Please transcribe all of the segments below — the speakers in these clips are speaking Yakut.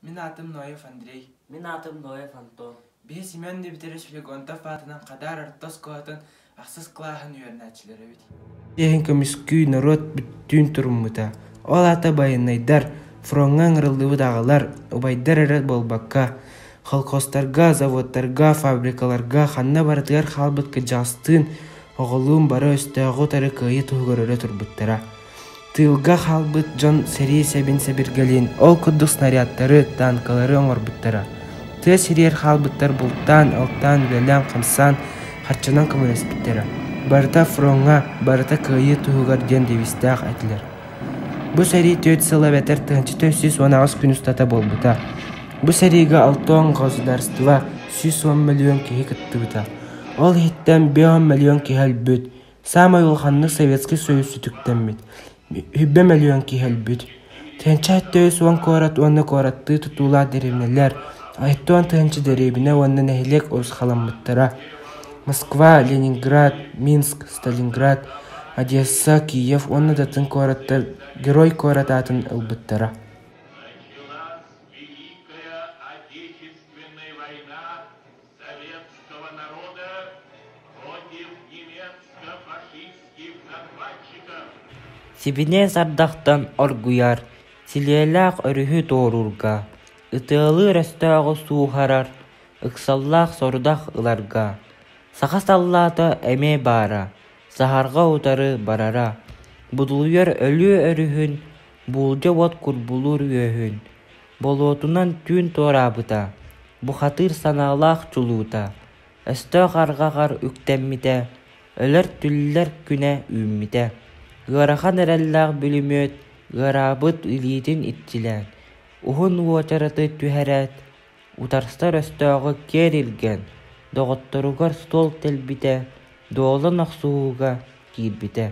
Мин аатым Ноев Андрей. Мин аатым Ноев Антон. Биһи Семен Дмитриевич Флегонтов аатынан Хадаар орто оскуолатын ахсыс кылааһын үөрэнээччилэрэбит. Иһин көмүскүү норуот бүттүүн туруммута. Ол аата байыаннайдар, фроҥҥа ыҥырыллыбыт аҕалар, убайдар эрэ буолбакка, колхозтарга, заводтарга, фабрикаларга ханна барытыгар хаалбыт кырдьаҕастыын, оҕолуун бары өстөөҕү утары кыайыы туһугар өрө турбуттара. Тыылга хаалбыт дьон сэрии сэбин сэбиргэлин, ол курдук снарядтары, танкалары оҥорбуттара. Тыа сиригэр хаалбыттар бултаан, алтаан, үлэлээн-хамсаан, харчынан көмөлөспүттэрэ. Барыта фроҥҥа, барыта кыайыы туһугар диэн девизтээх этилэр. Бу сэрии түөрт сыл эбэтэр 1418 күн устата буолбута. Бу сэриигэ 60 государство 110 миллион киһи кыттыбыта. Ол иһиттэн 5 миллион киһи өлбүт, Саамай улаханнык Советскай Союз сүтүктэммит, сүүрбэ мөлүйүөн киһи өлбүт. Тыһыынча 710 куорат уонна куораттыы тутуулаах дэриэбинэлэр, 60 тыһыынча дэриэбинэ уонна нэһилиэк урусхаламмыттара. Москва, Ленинград, Минск, Сталинград, Одесса, Киев уонна да атын куораттар Герой куорат аатын ылбыттара. Началась Великая Отечественная война советского народа против немецко-фашистских захватчиков. Сибиниэс ардахтан оргуйар, силиэлээх өрүһү туоруурга, ытыалыыр өстөөҕү сууһарар, ыксаллаах сорудах ыларга саха саллаата эмиэ баара, саһарҕа утары барара, будулуйар өлүү өрүһүн, буулдьа уот курбулуур үөһүн, болуотунан түүн туораабыта, бухатыыр санаалаах чулуута, өстөөх арҕаҕар үктэммитэ, өлөр-түллэр күнэ үүммүтэ. Ыарахан эрэллээх бүлүмүөт ыараабыт илиитин иччилээн, уһун уочараты түһэрээт, утарсар өстөөҕү киэр илгэн, доҕотторугар суол тэлбитэ, дуолан охсуһууга киирбитэ.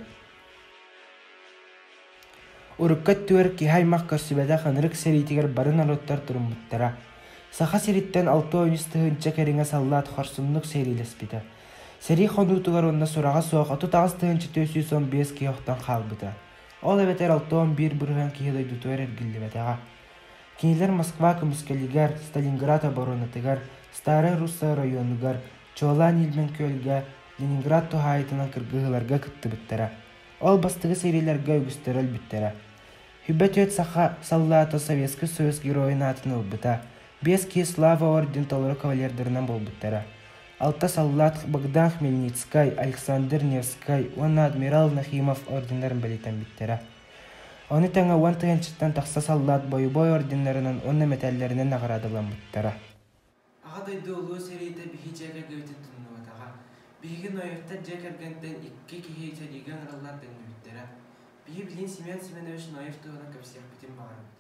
Урукку өттүгэр киһи аймах көрсүбэтэх ынырык сэриитигэр бары норуоттар туруммуттара. Саха сириттэн 63 тыһыынча кэриҥэ саллаат хорсуннук сэриилэспитэ. Сэрии хонуутугар уонна сураҕа суох 38 415 киһи охтон хаалбыта. Ол эбэтэр 61% киһи дойдутугар эргиллибэтэҕэ. Кинилэр Москва көмүскэлигэр, Сталинград оборонатыгар, Старай Русса оройуонугар, чуолаан Ильмень күөлгэ, Ленинград туһаайытынан кыргыһыыларга кыттыбыттара. Ол бастакы сэриилэргэ үгүстэрэ өлбүттэрэ. Хүбэ түөрт саха саллаата Советский Союз Геройун аатын ылбыта, биэс киһи Слава орден толору кавалердарынан буолбуттара. Алта саллаат Богдан Хмельницкай, Александр Невскай уонна адмирал Нахимов орденнарын бэлиэтэммиттэрэ. Ону тэҥэ 10 тыһыынчаттан тахса саллаат бойобуой орденнарынан уонна мэтээллэринэн наҕараадаламмыттара. Аҕа дойду Улуу сэриитэ биһи дьиэ кэргэммитин тумнубатаҕа. Биһиги Ноевтар дьиэ кэргэнтэн икки киһи сэриигэ ыҥырыллан төннүбүттэрэ. Биһи билигин Семен Семенович Ноев туһунан кэпсиэхпитин баҕарабыт.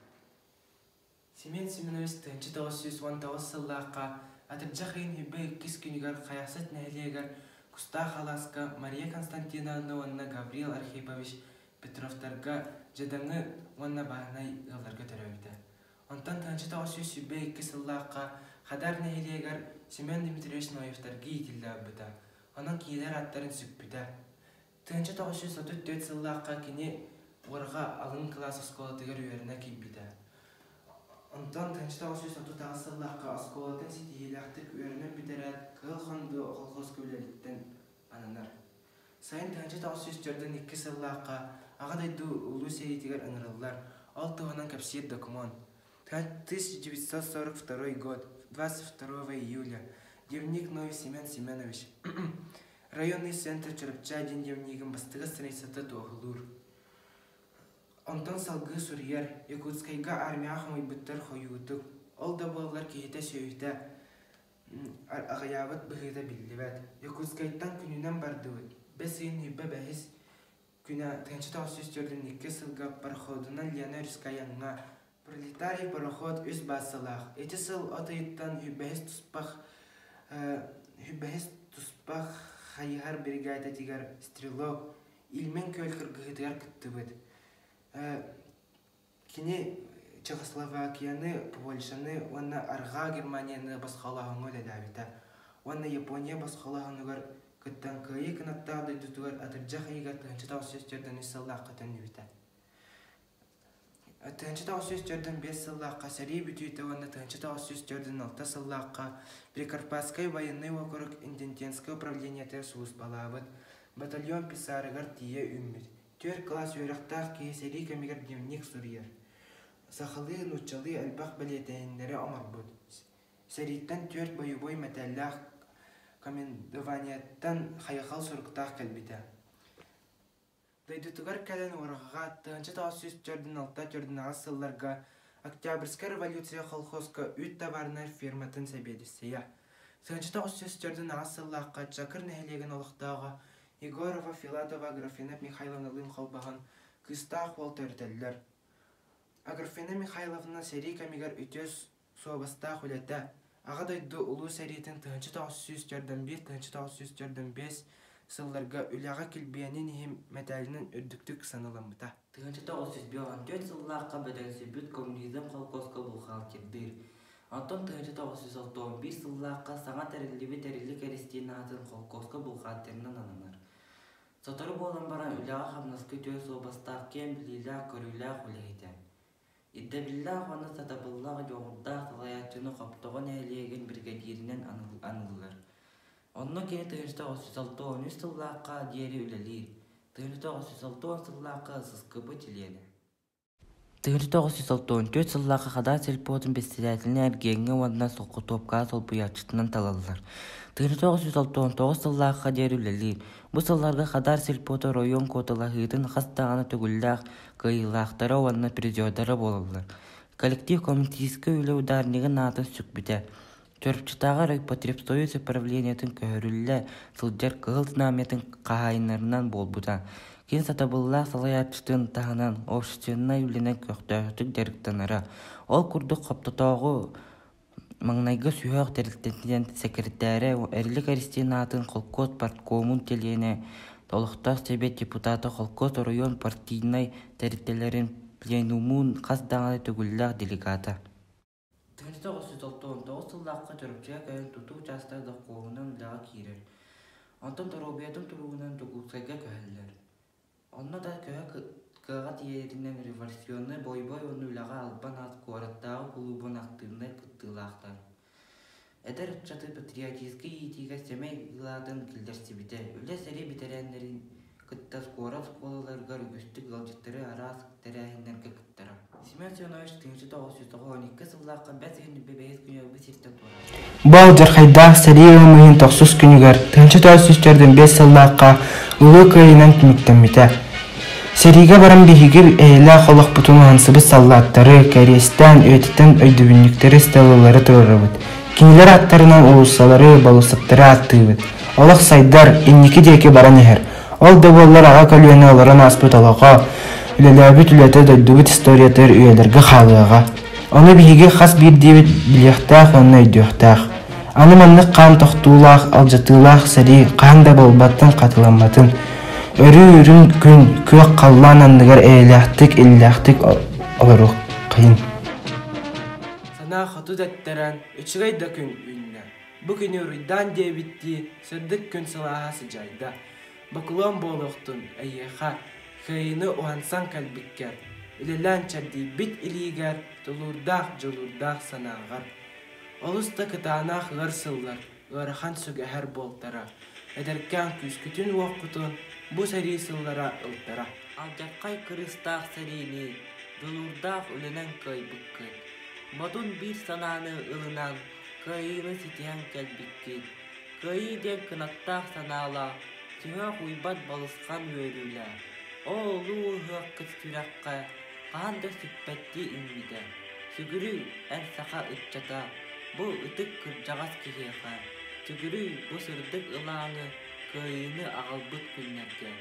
Семен Семенович 1919 сыллаахха атырдьах ыйын сүүрбэ иккис күнүгэр Хайахсыт нэһилиэгэр Кустаах алааска Мария Константиновна уонна Гаврил Архипович Петровтарга дьадаҥы уонна бааһынай ыалларга төрөөбүтэ. Онтон 1922 сыллаахха Хадар нэһилиэгэр Семен Дмитриевич Ноевтарга иитиллэ барбыта, онон кинилэр аттарын сүкпүтэ. 1934 сыллаахха кини Уорҕа алын кылаас оскуолатыгар үөрэнэ киирбитэ. Онтон 1938 сыллаахха оскуолатын ситиһиилээхтик үөрэнэн бүтэрээт, Кыһыл Хонду колхозка үлэлиттэн ананар. Сайын 1942 сыллаахха Аҕа дойду Улуу сэриитигэр ыҥырыллар, ол туһунан кэпсиир докумуон. 1942 год, 22 июля. Дневник Ноев Семен Семенович. Районный центр Чурапча диэн дневнигин бастакы страницата туоһулуур. Онтон салгыы суруйар, Якутскайга армияҕа хомуйбуттар хойуутук, ол да буоллар киһитэ-сүөһүтэ аҕыйаабыт быһыыта биллибэт. Якутскайтан күнүнэн бардыбыт. Бэс ыйын сүүрбэ бэһис күнэ 1942 сылга пароходунан Лена өрүскэ айаҥҥа Пролетарий пароход үс баассалаах. Ити сыл от ыйыттан сүүрбэһис туспах сүүрбэһис туспах хайыһар бригадатыгар стрелок Ильмень күөл кыргыһыытыгар кыттыбыт. Кини Чехословакияны, Польшаны уонна Арҕаа Германияны босхолооһуҥҥа үлэлээбитэ уонна Япония босхолооһунугар кыттан Кыайыы кынаттаах дойдутугар атырдьах ыйыгар 1943 сыллаахха төннүбүтэ. 1945 сыллаахха сэрии бүтүүтэ уонна 1946 сыллаахха Прикарпатскай военнай уокурук Интендентскай управлениетыгар сулууспалаабыт, батальон писарыгар тиийэ үүммүт. Түөрт кылаас үөрэхтээх киһи сэрии кэмигэр дневник суруйар. Сахалыы, нууччалыы элбэх бэлиэтээһиннэри оҥорбут. Сэрииттэн түөрт бойобуой мэтээллээх командованиеттан хайҕал суруктаах кэлбитэ. Дойдутугар кэлэн Уораҕаҕа 1946-48 сылларга Октябрьскай революция колхозка үүт табаарынай ферматын сэбиэдиссэйэ, 1948 сыллаахха Чакыр нэһилиэгин олохтооҕо Егорова Филатова Аграфена Михайловналыын холбоһон кыыстаах уол төрөтөллөр. Аграфена Михайловна сэрии кэмигэр үтүө суобастаах үлэтэ, Аҕа дойду Улуу сэриитин 1941-1945 сылларга үлэҕэ килбиэнин иһин мэтээлинэн үрдүктүк сыаналаммыта. 1954 сыллаахха бөдөҥсүйбүт Коммунизм холкуоска бухгалтердыыр, онтон 1961 сыллаахха саҥа тэриллибит Эрилик Эристиин аатын холкуоска бухгалтерынан ананар. Сотору буолан баран үлэҕэ-хамнаска үтүө суобастаах киэҥ билиилээх-көрүүлээх үлэһитэ. Ирдэбиллээх уонна сатабыллаах дьоҕурдаах салайааччыны Хоптоҕо нэһилиэгин биригэдьииринэн аныыллар. Онно кини 1963 сыллаахха диэри үлэлиир, 1960 сыллаахха ССКБ чилиэнэ. 1964 сыллаахха Хадаар сельпотун председателинэн эргиэҥҥэ уонна Сокотуопкаҕа солбуйааччытынан талаллар. 1969 сыллаахха диэри үлэлиир. Бу сылларга Хадаар сельпота оройуон куоталаһыытын хас даҕаны төгүллээх кыайыылаахтара уонна призердара буолаллар. Коллектив коммунистическай үлэ ударнигын аатын сүкпүтэ. Чурапчытааҕы райпотребсоюз управлениетын көһөрүллэ сылдьар Кыһыл Знамятын хаһаайыннарынан буолбута. Кини сатабыллаах салайааччытын таһынан общественнай үлэнэн көхтөөхтүк дьарыктанара. Ол курдук Хоптотооҕу маҥнайгы сүһүөх тэрилтэтинэн сэкирэтээрэ Эрилик Эристиин аатын холкуос парткомун чилиэнэ, олохтоох сэбиэт депутата, холкуос оройуон партийнай тэрилтэлэрин пленумун хас даҕаны төгүллээх делегата. 1969 сыллаахха Чурапчыга кэлэн тутуу учаастага дохуоһунан үлэҕэ киирэр. Онтон доруобуйатын туругунан Дьокуускайга көһөллөр. Онно да көһө кыаҕа тиийэринэн революционнай бойбой уонна үлэҕэ албан аат куораттааҕы кулуубун актыыбынай кыттыылаахтар. Эдэр ыччаты патриотическай иитиигэ сэмэй ылаатын киллэрсибитэ, үлэ-сэрии бэтэрээннэрин кытта куорат оскуолаларыгар үгүстүк ыалдьыттары араас тэрээһиннэргэ кыттара. Семен Семенович 1992 сыллаахха бэс ыйын бэһис күнүгэр бу сиртэн туораабыта. Бу алдьархайдаах сэрии ыам ыйын тохсус күнүгэр 1945 сыллаахха Улуу Кыайыынан түмүктэммитэ. Сэриигэ баран биһиги эйэлээх олохпутун уһансыбыт саллааттары кэриэстээн үйэтитэн өйдөбүнньүктэри стелалары туруорабыт. Кинилэр ааттарынан уулуссалары, болуоссаттары ааттыыбыт. Олох сайдар, инники диэки баран иһэр. Ол да буоллар аҕа көлүөнэ олорон ааспыт олоҕо, үлэлээбит үлэтэ дойдубут историятыгар үйэлэргэ хаалыаҕа. Ону биһиги хас биирдиибит билиэхтээх уонна өйдүөхтээх. Аны маннык хаан тохтуулаах, алдьатыылаах сэрии хаһан да буолбаттан хатыламматын. Өрүү үрүҥ күн күөх халлаан анныгар эйэлээхтик, иллээхтик олоруоххайын. Санаа хоту тэттэрэн, үчүгэй да күн үүннэ. Бу күнү уруйдаан диэбиттии, сырдык күн сылааһа сыдьаайда. Бокулуон буолуохтун, эйиэхэ, кыайыыны уһансан кэлбиккэр, үлэлээн чэрдийбит илиигэр, тулуурдаах, дьулуурдаах санааҕар. Олус да кытаанах ыар сыллар, ыарахан сүгэһэр буолтара, эдэркээн күүскүтүн-уоххутун бу сэрии сыллара ылтара. Алдьархай кырыыстаах сэриини дьулуурдаах үлэнэн кыайбыккыт, модун биир санааны ылынан кыайыыны ситиһэн кэлбиккит. Кыайыы диэн кынаттаах санаалаах, сүһүөх уйбат балысхан үөрүүлээх. Оо, улуу ыһыаххыт сүрэххэ хаһан да сүппэттии иҥмитэ. Сүгүрүй, эн саха ыччата, бу ытык кырдьаҕас киһиэхэ, сүгүрүй бу сырдык ылааҥы кыайыыны аҕалбыт күннэргэ.